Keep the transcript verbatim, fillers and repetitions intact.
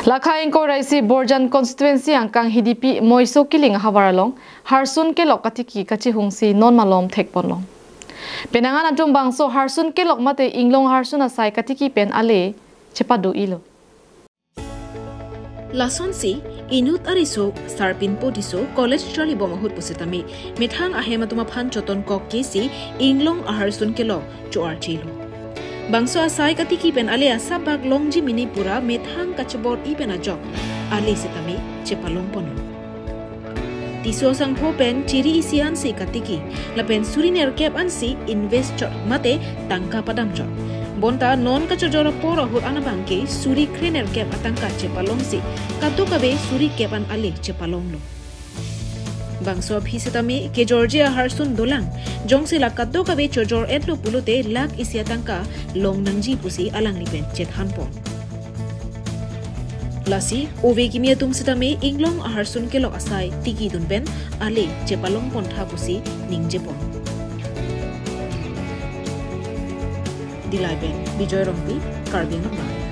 Lakha ingkoi ra isi Borjan constituency angkang Hidipi Moiso Kiling ahavar along harsun kelok katiki kachihungsi non malom thekponlong. Penang an atum bangso harsun kelok mate inglong harsun asai katiki pen ale chepado-ilo. Lasonsi inut ariso Sarpinpo Tisso college charlibom ahut pusitame methang ahem atum aphan chotonkok kesi inglong aharsun kelok cho-archelo. Bangso asai katiki pen ale asap bak longji mini pura methang kachebor-i pen ajok ale sitame chepalongponlo. Tisso asangho pen chiri isi ansi katiki lapen suri nerkep ansi invest chot mate tangka padam chot. Bonta non kachojor apor ahut an abangke suri kre nerkep atangka chepalongsi kadokave suri kep an ale chepalonglo. Bangso aphi sitame kejorje aharsun dolang, jongsi la kadokave chojor-etlo pulote lakh isi atangka longnangji pusi alangli pen chethanpon. Lasi ove kimi atum sitame inglong aharsun kelok asai tikidun pen ale chepalongpontha pusi ningjepon. Dillai pen Bijoy Rongpi, Karbi Anglong Live.